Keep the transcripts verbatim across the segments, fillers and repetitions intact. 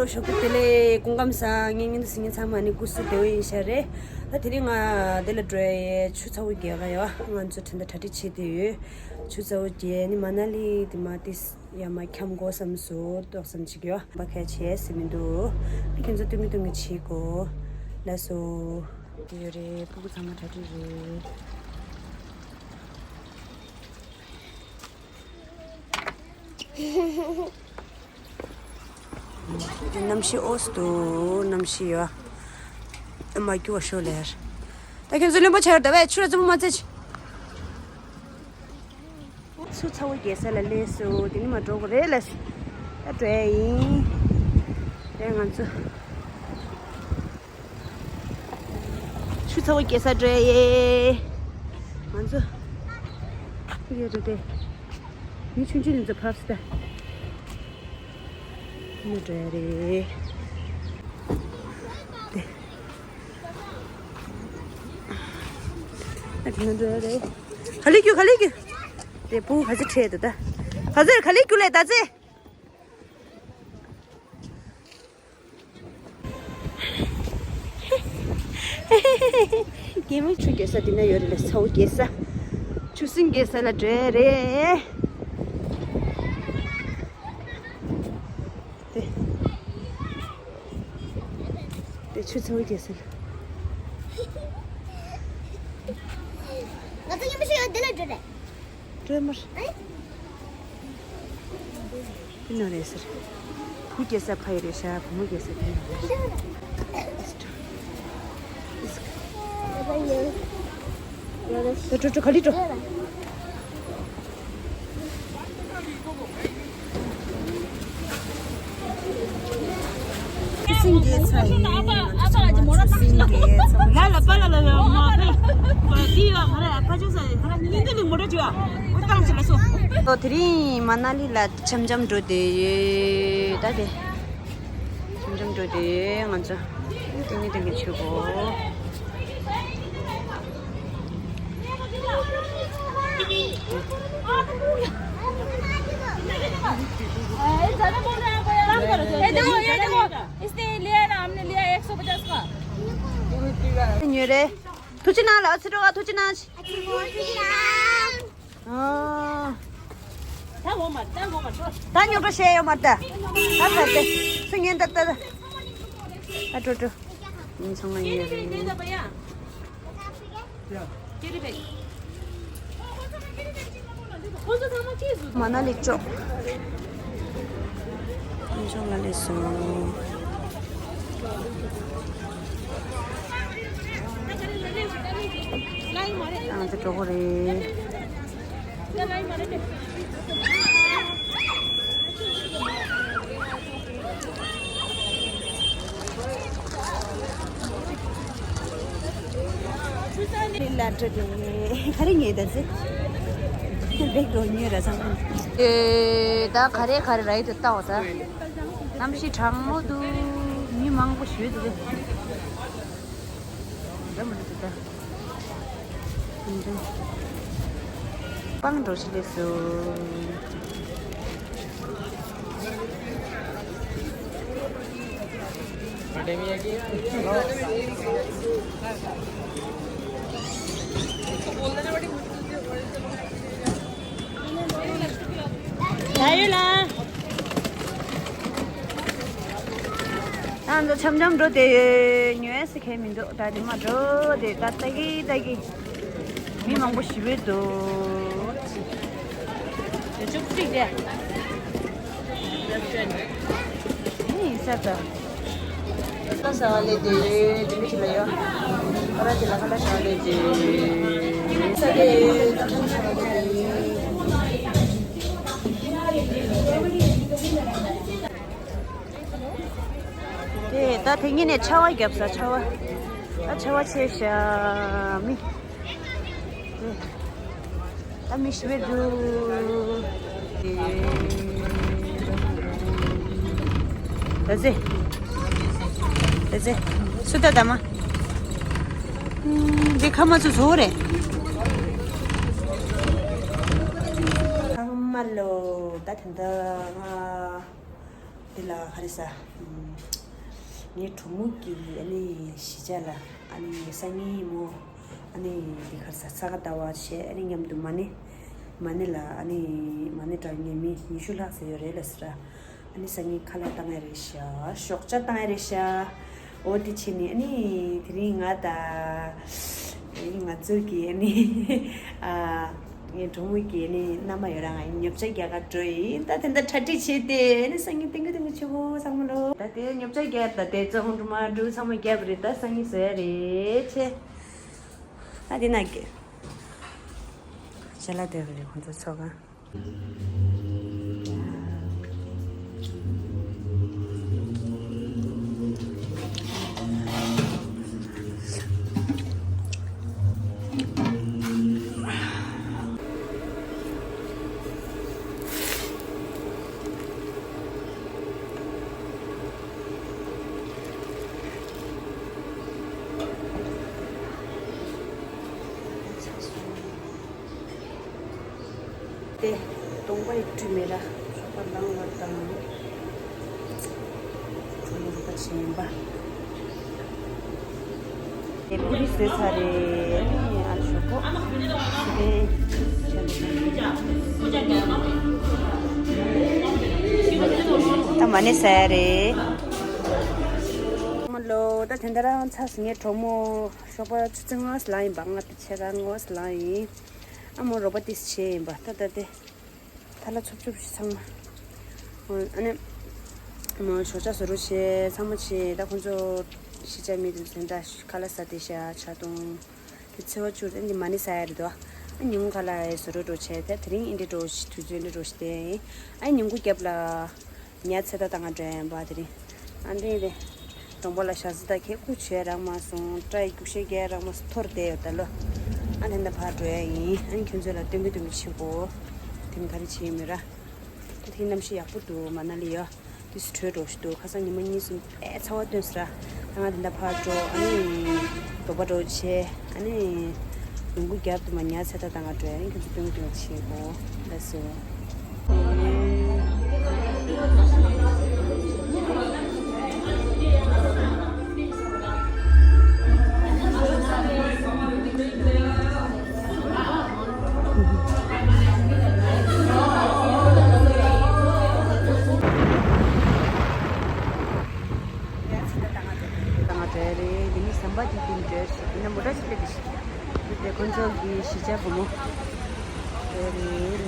ཞོགས་པ་བདེ་ལེགས། སྐུ་ཁམས་བཟང་། ངའི་སྙིང་དུ་ཟིན་མཁན་ཚང་མ་ནི་སྐུ་གཟུགས་བདེ་པོ་ཡིན་ཤག་རེད། ད་དེ་རིང་ང་འདི་ལ་འགྲོ་ཡས། ཆུ་ཚ་བོ་རྒྱག་ག་ཡོད། ང་ཚོ་དེ་འདྲ་གྲ་སྒྲིག་བྱེད་དུ་ཡོད། ཆུ་ཚ་བོ་རྒྱག་ནི་མ་ན་ལི་དེ་མ་ཏིས་ཡ་མ་འཁྱམ་དགོས་བསམ་སོང་། ཏོག་ཙམ་ཅིག་ཡོད་པ་ཁ་ཆེ་ཟེར་མི་འདུག་ཁྱེད་ཚོ་སྟོན་གི་སྟོན་གི་བྱེད་དགོས་ལ་སོ། དེ་ཡོད་རེད། ཕྲུ་གུ་ཚང་མ་གྲ་སྒྲིག་རེད། གནམ་གཤིས་ཨོ་སི་འདུག་གནམ་གཤིས་ཡོད། ཨ་མ་རྒྱུ་བ་ཤོ་ལེར། ད་ཁྱོད་ཚོ་བློན་པོ་ཆགས་ད་བས་ཆུ་ར་རྩུབ་མོ་མ་རྩེད་ཅི། ཆུ་ཚ་བོ་རྒྱག་ས་ལ་སླེབས་སོང་། དེ་ནི་མ་འགྲོ་དགོས་རེད་ལ། ད་འགྲོ་ཡ་ཡིན། དེ་ང་ཚོ། ཆུ་ཚ་བོ་རྒྱག་ས་འགྲོ་ཡ་ཡིན། ང་ཚོ། ཡོད་རེད་དེ། མི་ཆུང་ཆུང་ནི་ཚོ་ཕབ་སྟེ། ནི་འགྲོ་ཡ་རེད། དེ། ཨ་ནི་འགྲོ་ཡ་རེད། ག་ལེ་རྒྱུ་ག་ལེ་རྒྱུ། དེ་བུ་ག་ཚོད་ཁྲེལ་འདུག་ད། ག་ཚོད་ག་ལེ་རྒྱུ་ལས་ད་ཚེ། རྒན་མོ་ཆུ་རྒྱག་ས་འདི་ན་ཡོད་རེད་ལ། ཚ་བོ་རྒྱག་ས། ཆུ་སྲིན་རྒྱག་ས་ལ་འགྲོ་ཡ་རེད། དེ། དེ་ཆུ་ཚ་བོ་རྒྱག་ས་ལ། ང་ཚོ་མཉམ་པོ་ཞིག་ཡོད་འདི་ལ་འགྲོ་རེད། སྒྲོལ་མར། ཨེ། ཨེ་ནོ་རེད་ཟེར། བུ་སྐྱེ་ས་ཕ་ཡི་རེད་ཤག་བུ་མོ་སྐྱེ་ས་དེ་ནོ་རེད། འགྲོ་འགྲོ་འགྲོ་ག་ལི་འགྲོ། ཆུ་སྲིན་རྒྱག་ས་ཡིན། ང་ཚོ་ཚང་མ་ཆུ་སྲིན་རྒྱག་ཚང་མ། ལ་ལ་པ་ལ་ལ་ལ་མ་ཕེ། པ་དི་ཡ་ང་ར་ཁ་ཆུ་ས་ཡིན། ང་ར་ཉིན་དེ་ནི་མོ་ཊ་ཅུ་ཨ། ཨོ་ཏང་ཅི་ལ་སོ། ཨོ་དེ་རིང་མ་ན་ལི་ལ་འཆམ་འཆམ་འགྲོ་བསྡད་ཡོད། ད་དེ། འཆམ་འཆམ་འགྲོ་བསྡད་ཡོད་ང་ཚོ། ཏིང་ངེ་ཏིང་ངེ་ཆུ་གོ། ये देखो, ये देखो, इसने लिया है ना, हमने लिया है एक सौ पचास का। ཉོས་རེད། ཐུགས་རྗེ་གནང་ལ་ཚེ་སྒྲོལ་ཁ་ཐུགས་རྗེ་གནང་། ཨ། ད་ངོ་མ་ད་ངོ་མ་ད་ཉོ་འགྲོ་བཤད་ཡོད་མ་ད། ད་ད་དེ་སུ་ཉན་ད་ད་ད། ད་འགྲོ་འགྲོ། ཡིན་ཚང་མ་ཡིན་རེད། མ་ན་ལི་ཅོག་ཡིན་ཚང་མ་ལས་སོང་། ང་ཚོ་འགྲོ་གི་རེད། ལ་སྤྲོད་དེ་ག་རེ་ཉོས་ད་ཟེར། བེག་འགྲོ་ཉོས་ར་ཚང་མ། ཨེ་ད་ག་རེ་ག་རེ་ར་ཡི་དུ་ལྟ་བ་ད། གནམ་གཤིས་གྲང་མོ་འདུག་མི་མང་པོ་ཞིག་འདུག་འདྲ་མི་འདུག་ད། སྤང་འགྲོ་ཞིག་ལས་སུ། ད་ཡོད་ལ། ང་ཚོ་འཆམ་འཆམ་འགྲོ་དེ་ཉོས་ཟེར་མཁན་མི་འདུག་ད་དེ་མ་འགྲོ་དེ་ད་ལྟ་གི་ལྟ་གི་མི་མང་པོ་ཞིག་འདུག་ཅུག་ཅིག་དེ་ཡིན་ས་ད། ཁ་ལག་ཟ་བ་ལས་དེ་དེ་མི་ཞིག་ལ་ཡོད། ཁ་ལག་དེ་ལ་ཁ་ལག་ཟ་བ་ལས་དེ། ས་དེ། དེ་ད་དེ་ཉིན་ནས་ཆར་པ་བརྒྱབ་ས་ཆར་པ། ད་ཆར་པ་ཆེ་ཤག་མི། དེ་ད་མི་ཞིག་བས་འདུག་དེ་ད་ཟེ། ད་ཟེ། སུ་ད་ད་མ། འདི་ཁ་མ་ཚུ་བཟོ་རེད། ཁ་མ་ལོ་ད་དེ་འདྲ་ང་། ལ་ཧ་རི་ས། ངའི་གྲོགས་མོ་གི་ཨ་ནི་གཞིས་ཆགས་ལ་ཨ་ནི་སང་ཉིན་མོ་ཨ་ནི་འདི་གར་ས་ས་ག་ཟླ་བ་བྱས། ཨ་ནི་མཉམ་དུ་མ་ཎི་མ་ཎི་ལ་ཨ་ནི་མ་ཎི་གྲྭ་ཉེ་མི་ཉི་ཤུ་ལྷག་ཙམ་ཡོད་རེད་ལ་ཟེར། ཨ་ནི་སང་ཉིན་ཁ་ལག་བཏང་ཡ་རེད་ཤག་ཞོགས་ཇ་བཏང་ཡ་རེད་ཤག་འོ་དེ་བྱས་ནས་ཨ་ནི་དེ་རིང་ང་དང་ང་ཚོ་གི་ཨ་ནི་ཨ། ངའི་གྲོགས་མོ་གི་ནི་མནའ་མ་ཡོད་ར། ང་ཉོ་ཆ་རྒྱག་ག་འགྲོ་ཡིན། ད་དེ་འདྲ་གྲ་སྒྲིག་བྱས་ཏེ་ནི་སང་ཉིན་ཏིང་གི་ཏིང་གི་ཆུ་བོ་ཚང་མ་ལོ། ད་དེ་ཉོ་ཆ་རྒྱག་ད་དེ་ཙོང་འབྲུ་མ་འབྲུ་ཚང་མ་རྒྱབ་རེད། ད་སང་ཉིན་བཟོ་ཡ་རེད་ཆེ། ད་དེ་ན་གི་ཞལ་ལག་དེ་རེད་ཁོང་ཚོ་ཚོགས་ཁང་། ཏེ། སྟོང་པའི་སྤྲུལ་མེ་ར་ཞོགས་པ་ལངས་བ་དང་། གྲོ་མོ་རུ་ཁ་ཆེན་པ། ཏེ་པུ་རི་བཟོས་ཚར་རེད། ཨ་ཞོག་པོ་ཞི་བདེ་ད་མ་ཎི་ཟ་ཡ་རེད། མ་ལོ། ད་དེ་འདྲ་རང་ཚ་ངའི་གྲོགས་མོ་ཞོགས་པ་ཆུ་ཚོད་ལྔ་ལ་ཡིན་པ། ང་དང་ཕྱེད་ཀ་ལྔ་ལ་ཡིན། ཨ་མོ་རོགས་པ་ཏིས་བྱས་ཡིན་པ། ད་ད་དེ་ཐ་ལ་ཆོབ་ཆོབ་ཞིག་ཚང་མ། ཨ་ནི་མོ་ཞོགས་ཇ་བཟོ་རོགས་བྱས། ཚང་མ་བྱས། ད་ཁོང་ཚོ་གཞིས་ཆགས་མི་དེ་ཚོ་ད་ཁ་ལག་ཟ་བསྡད་ཤག་ཇ་བཏུང་། དེ་ཚེས་པ་བཅུ་རེད། འདི་མ་ཎི་ཟ་ཡ་རེད་དོ། ཨ་ཉིན་གུང་ཁ་ལག་བཟོ་རོགས་འགྲོ་བྱས། ད་དེ་རིང་ཨིན་འདྲ་འགྲོ་ཞིག་དུས་ཚོད་འདྲ་འགྲོ་ཞིག་བསྟན། ཨ་ཉིན་གུང་རྒྱབ་ལ། ཉ་ཚེ་ད་ད་ང་འགྲོ་ཡ་ཡིན་པ་དེ་རིང་། ཨ་འདྲེ་རེད། གྲོང་པ་ལ་ཞག་ཚི་ད་ཁྱེད་སྐུ་བྱས་རག་མ་སོང་། སྐྲ་ཡི་རྒྱུག་ཤེས་རྒྱག་རག་མ་སོང་། ཐོར་བསྡད་ཡོད་ད་ལོ། ཨ་ནི་ད་ཕར་འགྲོ་ཡ་ཡིན། ཨ་ནི་ཁྱོད་ཚོ་ལ་སྟོན་གི་སྟོན་གི་ཆེ་གོ། དེ་ནི་ག་རེ་བྱེད་ཡིན་མི་ར། ད་དེ་གནམ་གཤིས་ཡག་པོ་འདུག་མ་ན་ལི་ཡ། དུས་སུ་བྲོས་འགྲོ་ཞིག་འདུག་ཁ་སང་ཉི་མ་གཉིས་གསུམ་དཔེ་ཚ་བ་སྟོན་སི་ར། ད་ང་དེ་འདྲ་ཕར་འགྲོ། ཨ་ནི་རོགས་པ་འགྲོ་བྱས། ཨ་ནི་ལུང་གུ་རྒྱབ་ཏུ་མ་ཉ་ཚེ་ད་ད་ང་འགྲོ་ཡ་ཡིན། ཁྱོད་ཚོ་སྟོན་གི་སྟོན་གི་ཆེ་གོ། ལགས་སོ། ད་ང་འདྲ་རེད། འདི་ནི་ཟམ་པ་དེ་དེ་འདྲ་ཞིག་ཡིན་ན་མོ་ཊ་ཞིག་སླེབས་ཤིག་འདི་དེ་ཁོང་ཚོ་གི་གཞིས་ཆགས་བུ་མོ་དེ་རེད།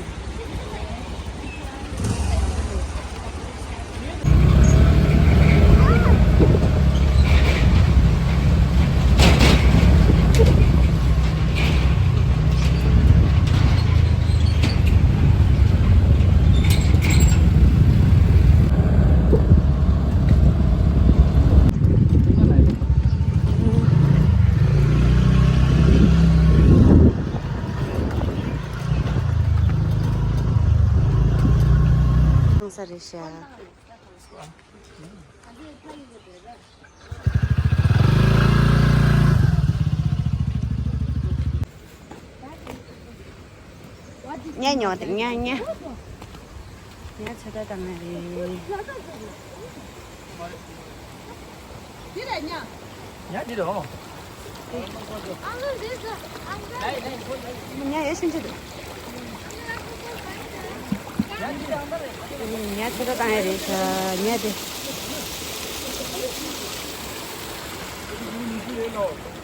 ས་རེད་ཤག་ཉ་ཉོ་དང་ཉ་ཉ། ཉ་ཚོད་ལྟ་བཏང་ང་རེད། ཉ་འདི་རེད་ཨོ། ཉ་ཡོད་ཤིན་ཅི་འདུག་ཉ་ཚོད་ལྟ་བཏང་ཡ་རེད་ཤག་ཉ་དེ།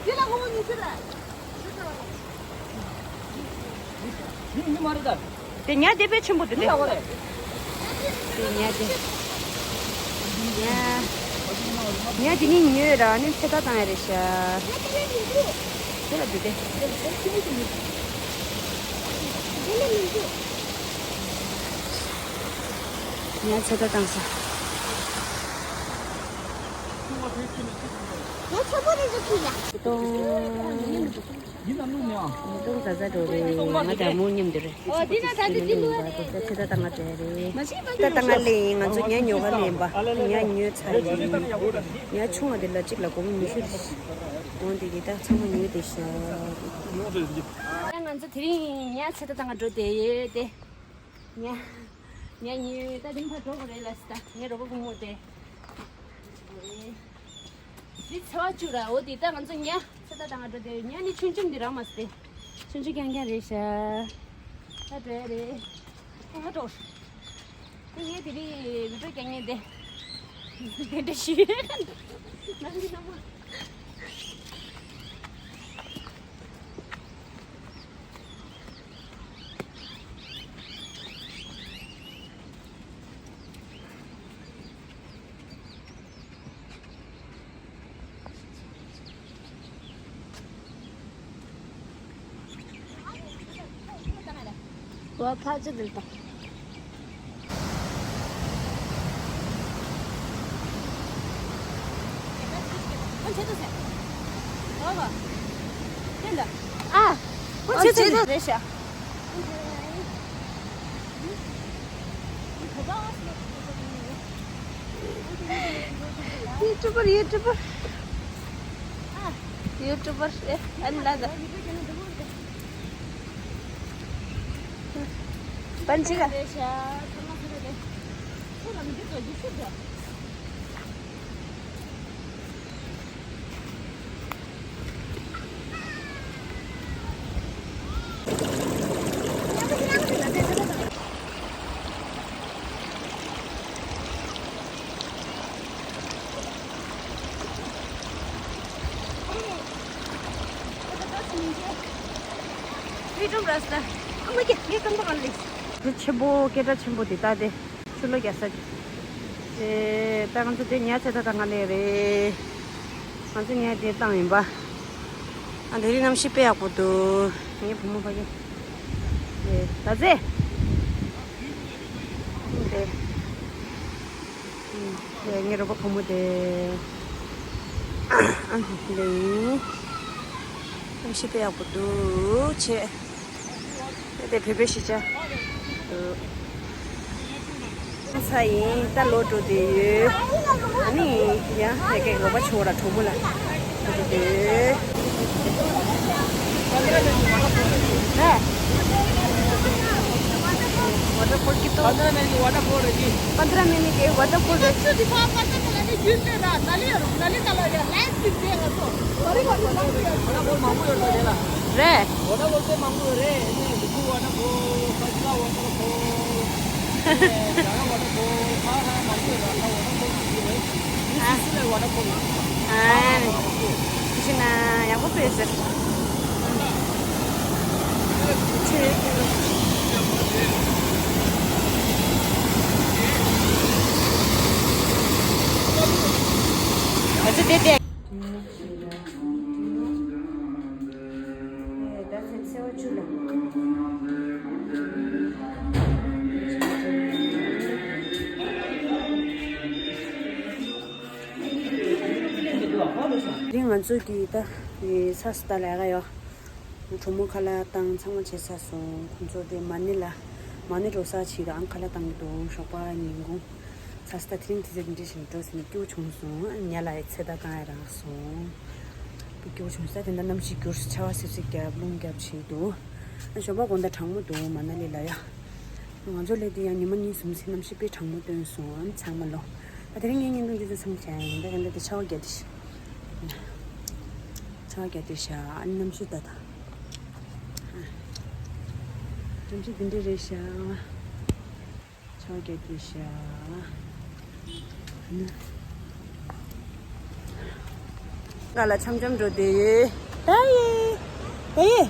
འདི་ལ་སྒོར་མོ་ཉི་ཤུ་རེད། དེ་ཉ་དེ་དཔེ་ཆེན་པོ་འདུག་དེ། དེ་ཉ་དེ། ཉ། ཉ་དེ་ནི་ཉོས་ར་ནི་ཚེ་ད་བཏང་ཡ་རེད་ཤག་དེ་ལ་འདུག་དེ། ཉ་ཚེ་ད་བཏང་ས། ང་ཆོག་པོ་རེད་འདུག་ཁྱི་ཡ། ཏོང་། ཏོང་ག་ས་འགྲོ་རེད། ང་དང་མོ་མཉམ་དུ་རེད། ཨོ་འདི་ན་ད་དུ་འདི་ལོ་རེད། ད་ཚེ་ད་ད་ང་འགྲོ་རེད། ད་ད་ང་ལེན་ང་ཚོ་ཉ་ཉོ་ག་ལེན་པ། ཉ་ཉོས་ཚར་ཡིན། ཉ་ཆུང་བ་འདི་ལ་གཅིག་ལ་སྒོར་མོ་ཉི་ཤུ་རེད། འོ་འདི་གི་ད་ཚང་མ་ཉོས་བསྡད་ཤག་ད་ང་ཚོ་དེ་རིང་ཉ་ཚེ་ད་ད་ང་འགྲོ་བསྡད་ཡོད་དེ། ཉ། ཉ་ཉོས་ད་དེ་ཕར་འགྲོ་དགོས་རེད་ལ་སི་ད་ངའི་རོགས་པ་བུ་མོ་དེ། འདི་ཚེ་བ་བཅུ་ར་འོ་དེ་ད་ང་ཚོ་ཉ་ཚེ་ད་ད་ང་འགྲོ་དེ་ཉ་ནི་ཆུང་ཆུང་འདི་རག་མ་སྟེ། ཆུང་ཆུང་རྐྱང་རྐྱང་རེད་ཤག་ད་འགྲོ་ཡ་རེད། ད་ང་འགྲོ། ད་ངས་དེ་རིང་བི་ཌིའོ་རྒྱག་མཁན་དེ། དེ་འདྲ་ཞིག་ནང་གི་ནང་མ། བ་ཕ་ཅི་དེ་དང་། ཨ། ཨ། ཨ། ཨ། ཨ། ཨ། ཨ། YouTuber, YouTuber. YouTuber, eh, and another. Panchika. ཆེན་པོ་སྐད་གྲགས་ཆེན་པོ་དེ་ལྟ་སྟེ། ཆུ་ལོག་རྒྱག་ས་ཅིག་ཨེ། ད་ང་ཚོ་དེ་ཉ་ཚེ་ད་ད་ང་ལས་རེད། ང་ཚོ་ཉ་དེ་བཏང་ཡིན་པ། ཨ་དེ་རིང་གནམ་གཤིས་དཔེ་ཡག་པོ་འདུག་ངའི་བུ་མོ་ཕ་གི། ཨེ། ད་ཚེ། དེ། ཨེ། ངའི་རོགས་པ་བུ་མོ་དེ། ཨ་དེ་ཡིན། གནམ་གཤིས་དཔེ་ཡག་པོ་འདུག་ཆེ། དེ་བོད་པའི་གཞིས་ཆགས་འདུག་ཚ་ཡིན་ད་ལོག་འགྲོ་བསྡད་ཡོད། ཨ་ནི་ཡང་ཧེ་ཀེ་རོགས་པ་ཆོ་ར་གྲོགས་མོ་ལ་འགྲོ་བསྡད་ཡོད། ད་ཝ་ཊར་ཕོལ་གི་ཏོ། पन्ध्र मिनट के वाटरफॉल है। रे। वाटरफॉल से मांगू रे, ये बुकू वाटरफॉल, कजला वाटरफॉल, ये जाना वाटरफॉल, हाँ, हाँ, मांगू रे, रास्ता वाटरफॉल की है। ये हाँ। सिलसिला वाटरफॉल। हाँ। हाँ, हाँ, हाँ। कुछ ना, यहाँ पर पैसे। अच्छा, दे दे। དེ་ང་ཚོ་གི་ད་ཚ་སུ་ད་ལས་ཀ་ཡོད། གྲོགས་མོ་ཁ་ལག་བཏང་ཚང་མ་བྱས་ཚར་སོང་། ཁོང་ཚོ་དེ་མ་ཎི་ལ་མ་ཎི་འགྲོ་ས་ཆེད་དུ་ཨང་ཁ་ལག་བཏང་གི་འདུག་ཞོགས་པ་ཉིན་གུང་། ས་སྟ་དེ་རིང་དེ་ཚོ་འདི་འདྲ་ཞིག་འགྲོ་ཟིན་ནས་སྐྱིད་པོ་བྱུང་སོང་། ཉ་ལ་ཡི་ཚེ་ད་གང་ཡ་རག་སོང་། སྐྱིད་པོ་བྱུང་ས་དེ་འདྲ་གནམ་གཤིས་འགྱུར་ཆར་པ་སིབ་སིབ་བརྒྱབ་རླུང་བརྒྱབ་བྱས་འདུག་ཞོགས་པ་དགོང་དག་གྲང་མོ་འདུག་མ་ན་ལི་ལ་ཡ། ང་ཚོ་སླེབས་དུས་ཡང་ཉི་མ་གཉིས་གསུམ་ཟིན་གནམ་གཤིས་དཔེ་གྲང་མོ་སྟོན་སོང་ཚང་མ་ལོ། ད་དེ་རིང་ངའི་བརྙན་ཐུང་འདི་ཚོ་ཚང་བྱས་ཡིན་ད་ག་འདྲ་དེ་ཆར་པ་བརྒྱབ་དེ་ཤ། ཆར་པ་བརྒྱབ་དེ་ཤ་ཨ་ནི་གནམ་གཤིས་ད་ད། གནམ་གཤིས་འདི་འདྲ་རེད་ཤ། ཆོས་རྒྱལ་གྱི་ཞྭ། ང་ལ་འཆམ་འཆམ་འགྲོ་བསྡད་ཡོད། ད་ཡེ། ད་ཡེ།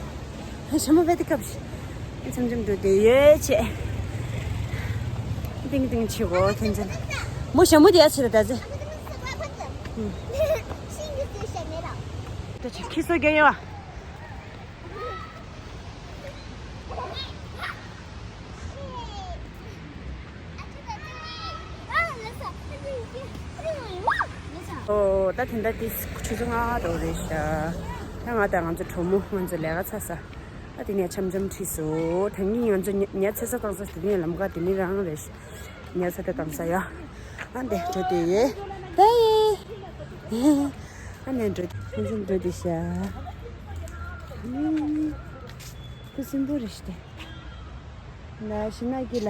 ཞྭ་མོ་བེ་དི་ཁབ་ཤི། འཆམ་འཆམ་འགྲོ་བསྡད་ཡོད་ཅེས། ཏིང་ཏིང་ཆི་གོ་ཐན་ཚན། མོ་ཞྭ་མོ་དེ་ཡ་ཆི་ར་ད་ཟེ། ད་ཆི་ཁི་སོ་རྒྱ་ཡོད། ཨོ། ད་དེ་འདྲ་དེ་ཆུ་ཚོད་ལྔ་དོ་རེད་ཤག་ད་ང་དང་ང་ཚོ་གྲོགས་མོ་ང་ཚོ་ལས་ཀ་ཚར་ས། ད་དེ་ནས་འཆམ་འཆམ་ཁྲིད་སོང་། ད་ངས་ང་ཚོ་ཉ་ཉ་ཚེ་ས་བཏང་ས་དེ་ནས་ལམ་ཁ་དེ་ནས་རང་རེད་ཤག་ཉ་ཚེ་ད་བཏང་ས་ཡ། ཨ་འདས་འགྲོ་དེ་ཡེ། ད་ཡེ། ཨ་ནས་འགྲོ་འཆམ་འཆམ་འགྲོ་དེ་ཤག་ཁུ་སིམ་པོ་རེད་ཤག་ད་ཤི་ན་ཀི་ལ།